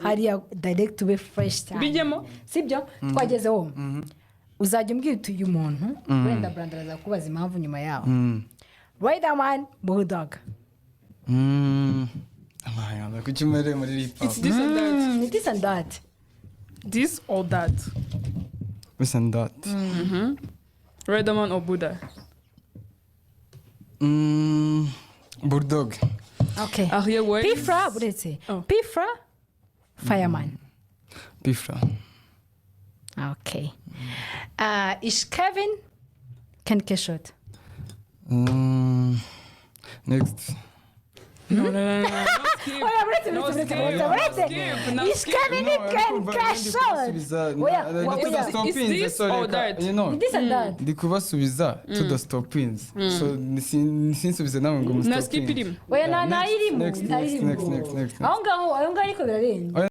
Hariya direct ube fresh cyane. Bijyemo. Sibyo? Twagezeho, uzajya umbwira uti uyu muntu. Wenda Brand araza kubaza impamvu nyuma yaho. Riderman, Bulldog. Amahanga, kuki umereye muri hip hop? It's this and that. This and that. This or that. This and that. Riderman or Buddha? Bulldog. Okay. Ariel Wayz. P Fla, uretse. Oh. P Fla, Fireman. P Fla. Okay. Ish Kevin, Ken Keshot. Next. No, no skip. Oya, uretse. No Uretse, uretse. skip. Uretse, No uretse. skip, no Ish skip. Kevin, Ken Keshot. Oya, oya. It's this or that. You know, This and that. Ndi kubasubiza tudastopinze, so sinsubize nawe ngo Na skip irimo. Oya, nta, ntayirimo. Next, next, Ntayirimo. next, next, next. Aho ngaho, aho ngaho, ariko birarenze. Oya.